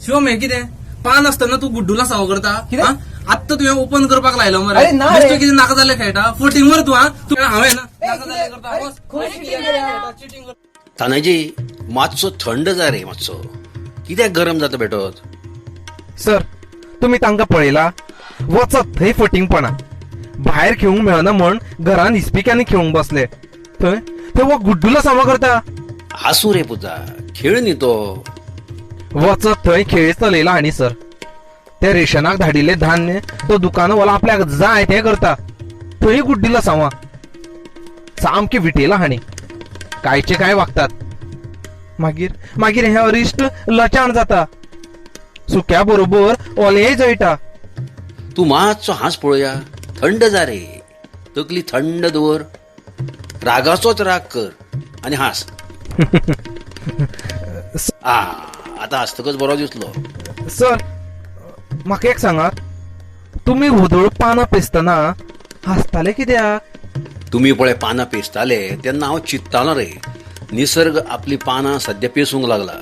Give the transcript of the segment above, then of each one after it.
शिवम, हे कितें पान आसतना तूं गुड्डुला सावो करता? कितें? हा? आत्तां तुवें ओपन करपाक लायलो मरे. अरे ना रे. बेश्टें कितें नाका जाल्लें खेळटा फटींग मरे तूं. हा, तूं हांवें ना ए, नाका जाल्लें कितें? करता. अरे, वच. खंय cheating केल्या? चिटींग करता. तानाजी, मातसो थंड जा रे मातसो. कित्याक गरम जाता बेटोच? सर, तुमी तांकां पळयला, वचत थंय फटींगपणा. भायर खेळूंक मेळना म्हण घरान इस्पिकांनी खेळूंक बसले, थंय थंय हो गुड्डुला सामा करता. आसूं रे पुता, खेळ न्ही तो. वचत थंय खेळ चलयला हांणी सर. ते रेशनाक धाडिल्लें धान्य तो दुकानवाला आपल्याक जाय तें करता, थंय गुड्डीला सावा. सामकी विटेला हांणी, कायचे काय वागतात. मागीर मागीर हें अरिश्ट लचाण जाता, सुक्या बरोबर ओलेंय जळटा. तूं मातसो हांस पळोवया, थंड जा रे, तकली थंड दवर, रागाचोच राग कर आनी हांस. आ, आतां हांसतकच बरो दिसलो. सर, म्हाका एक सांगात, तुमी व्हदळ पानां पेसतना हांसताले कित्याक? तुमी पळय पानां पेसताले तेन्ना हांव चिंत्तालो रे, निसर्ग आपलीं पानां सद्या पेसूंक लागला,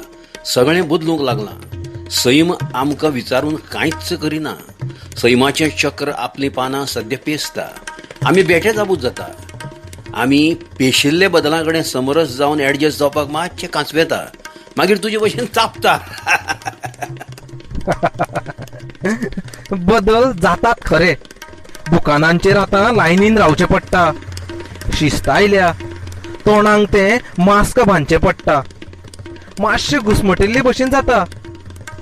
सगळें बदलूंक लागलां. सैम आमकां विचारून कांयच करिना. सैमाचें चक्र आपलीं पानां सद्या पेसता, आमी बेठेच आबूज जाता. आमी पेशिल्ले बदला कडेन समरस जावन एडजस्ट जावपाक मातशें कांचवेता, मागीर तुजे भशेन तापता. बदल जातात खरे. दुकानांचेर आतां लायनीन रावचें पडटा, शिस्त आयल्या, तोंडाक तें मास्क बांदचें पडटा, मातशें घुसमटिल्ले भशेन जाता.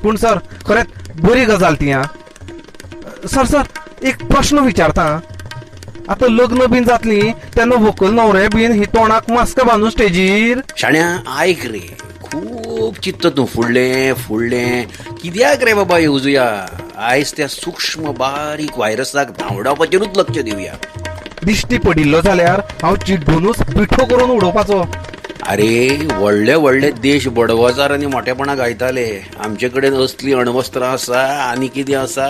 पूण सर, खरेंच बरी गजाल ती. आं सर, सर, एक प्रश्न विचारता. आतां लग्न बीन जातलीं तेन्ना व्हंकल न्हवरे बीन ही तोंडाक मास्क बांदून स्टेजीर? शाण्या, आयक रे, खूब चित्त तूं फुडलें फुडलें कित्याक रे बाबा? येवजुया, आयज त्या सूक्ष्म बारीक व्हायरसाक धांवडावपाचेरूच लक्ष दिवया. दिश्टी पडिल्लो जाल्यार हांव चिड्डुनूच पिठो करून उडोवपाचो. अरे, व्हडले व्हडले देश बडवजार आनी मोटेपणा गायताले, आमचे कडेन असली अण्वस्त्रां आसा आनी कितें आसा,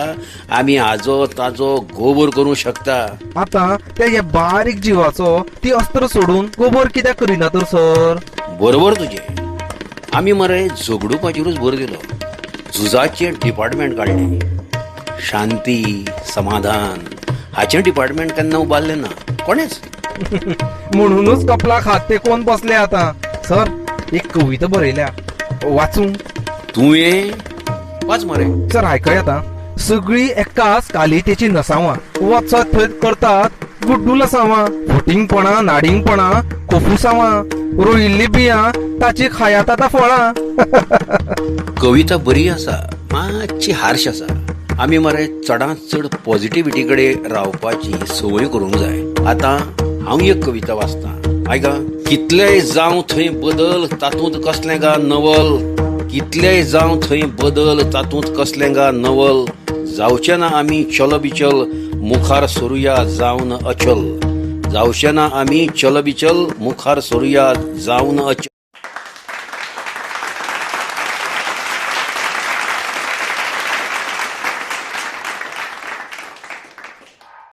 आमी हाजो ताजो गोबर करूंक शकता. आतां त्या ह्या बारीक जिवाचो ती अस्त्र सोडून गोबर कित्याक करिना तर सर? बरोबर तुजें. आमी मरे झगडुपाचेरूच भर दिलो, झुजाचें डिपार्टमेंट काडलें. शांती समाधान हाचें डिपार्टमेंट केन्ना उबारलें ना कोणेच. म्हणूनच कपलाक हात तेकोवन बसले आतां. सर, एक कविता बरयल्या, वाचूं? तुवें वाच मरे. सर, आयकय आतां. सगळीं एकाच कालितेची नसावां, वचत थंय करतात गुड्डुलसावां, फटींगपणां, नाडिंगपणां, कोफुसावां, रोयिल्लीं बियां ताची खायात आतां फळां. कविता बरी आसा, मातशी हार्श आसा. आमी मरे चडांत चड पॉझिटिव्हिटी कडेन रावपाची संवय करूंक जाय. आतां हांव एक कविता वाचतां, आयका. कितलेय जावं थंय बदल, तातूंत कसलें गा नवल? कितलेय जावं थंय बदल, तातूंत कसलें गा नवल? जावचें ना आमी चलबिचल, मुखार सरुया जावन अचल. जावचें ना आमी चलबिचल, मुखार सरुया जावन अचल.